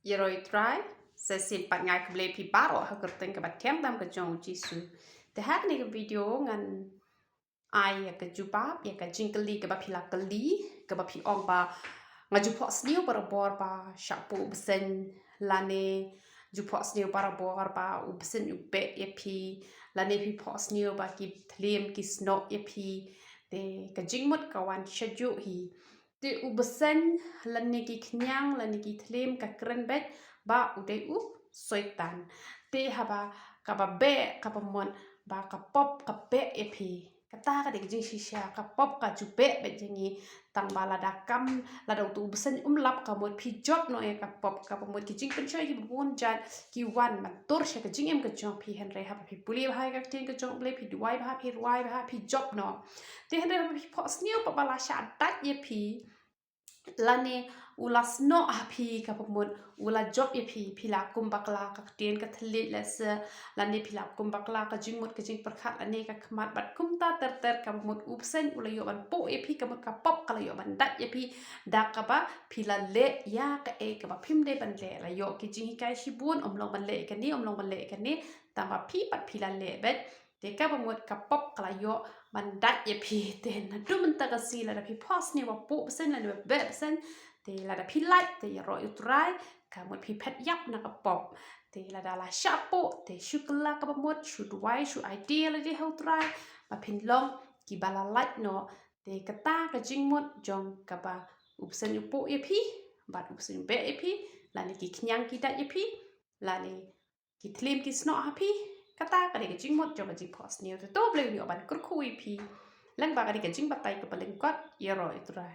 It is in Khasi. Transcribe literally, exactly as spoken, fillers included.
Ïaroh ïa u Trai, sa shisien pat nga ai khublei ïa phi baroh ha ka kyrteng kaba thiang tam ka jong u Jisu. Te ha kane ka video ngan ai ïa ka jubab ïa ka jingkylli kaba phi la kylli, kaba phi ong ba nga ju phohsniew barabor ba shah puh u bseiñ, lane ju phohsniew barabor ba u bseiñ u beh ïa phi, lane phi phohsniew ba ki thliem ki snoh ïa phi. Te ka jingmut ka wan shajuh hi. Te u bseiñ lane ki khñiang lane ki thliem ka kren beit ba u dei u Soitan. Te haba kaba beh, kaba mut ba ka pop ka beh ïa phi, kata ka dei ka jingshisha. Ka pop ka ju beh beit ïa ngi. Tang ba lada kam, lada utu u bseiñ um lap, ka mut phi jop noh ïa ka pop. Kaba mut ki jingpynshoi kiba bun jait ki wan ban tur sha ka jingim ka jong phi, hynrei haba phi pule bha ïa ka ktien ka jong U Blei, phi duwai bha, phi rwai bha, phi jop noh. Te hynrei haba phi phohsniew pat ba la shah dait ïa phi, lane u la snoh ha phi, kaba mut u la jop ïa phi, phi la kum bakla, ka ktien ka thylliej lehse, lane phi la kum bakla ka jingmut ka jingpyrkhat lane ka khmat, bad kumta ter ter, kaba mut u bseiñ u la ïoh ban puh ïa phi, kaba mut ka pop ka la ïoh ban dait ïa phi da kaba phi la leh ïa kaei kaba phim dei ban leh. La ïoh ki jinghikai shibun, ym long ban leh ïa kane, ym long ban leh ïa kane, tang ba phi pat phi la leh beit. Te kaba mut ka pop ka la ïoh ban dait ïa phi. Te naduh mynta ka sngi lada phi phohsniew ba puh bseiñ lane ba beh bseiñ, te lada phi lait te ïaroh ïa u Trai, ka mut phi phet ïap na ka pop. Te lada la shah puh te shu kylla, kaba mut shu duwai, shu ai die lade ha u Trai ba phin long kiba la lait noh. Te kata ka jingmut jong kaba u bseiñ u puh ïa phi, bad u bseiñ u beh ïa phi, lane ki khñiang ki dait ïa phi, lane ki thliem ki snoh ha phi, kata ka dei ka jingmut jong ka jingphohsniew. Te to U Blei un ïoh ban kyrkhu ïa phi lyngba kane ka jingbatai kaba lyngkot. Ïaroh ïa u Trai.